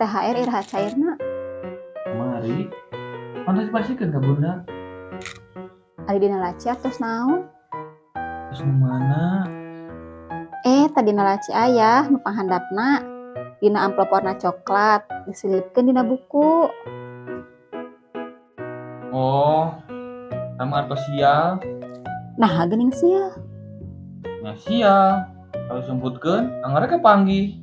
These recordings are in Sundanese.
THR iraha cairna? Kamari. Pan geus dipasihkeun ka Bunda. Ari dina laci atos naon? Terus nu mana? Tadi dina laci ayah nu panghandapna dina amplop warna coklat diselipkeun dina buku. Oh, sama artos sial. Nah, geuning sial. Nya sial. Kalau sumputkeun, anggar ke panggih.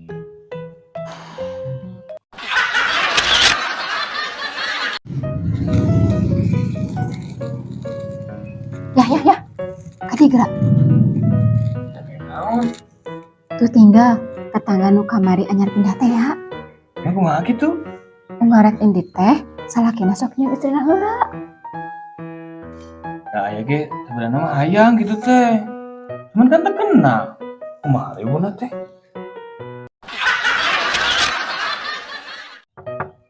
Yah, yah, yah. Kadi gerak. Naon? Tuh tinggal tetangga nu kamari anyar pindah teh ya. Emang kumaha kitu? Ngarek indi teh salakina sok nyeun istrina heula. Da aya ge sebenarnya mah hayang gitu teh. Cuman kan terkena. Kumaha bunda teh?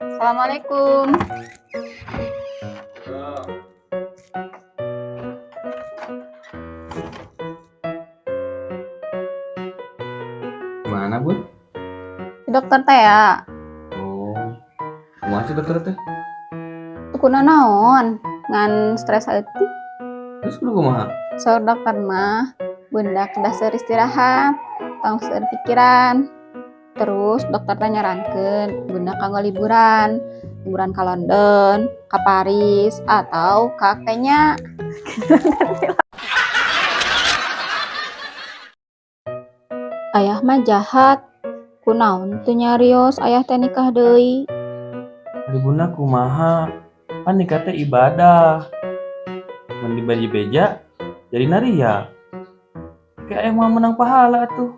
Assalamualaikum. Mana, Bun? Dokter teh ya. Oh. Kumaha sih dokter teh? Tukuna naon? Ngan stres saeutik. Terus kudu kumaha? Saur dokter mah bunda kedah seur istirahat, tong seur pikiran. Terus dokter teh nyarankeun bunda kanggo liburan, liburan ka London, ka Paris, atau ka Kenya. Ayah mah jahat. Kunaon teu nyarios ayah teh nikah deui. Ari bunda kumaha? Pan nikah teh ibadah. Mun dibagi beja jadi naria. Kayak ayah mau menang pahala tuh.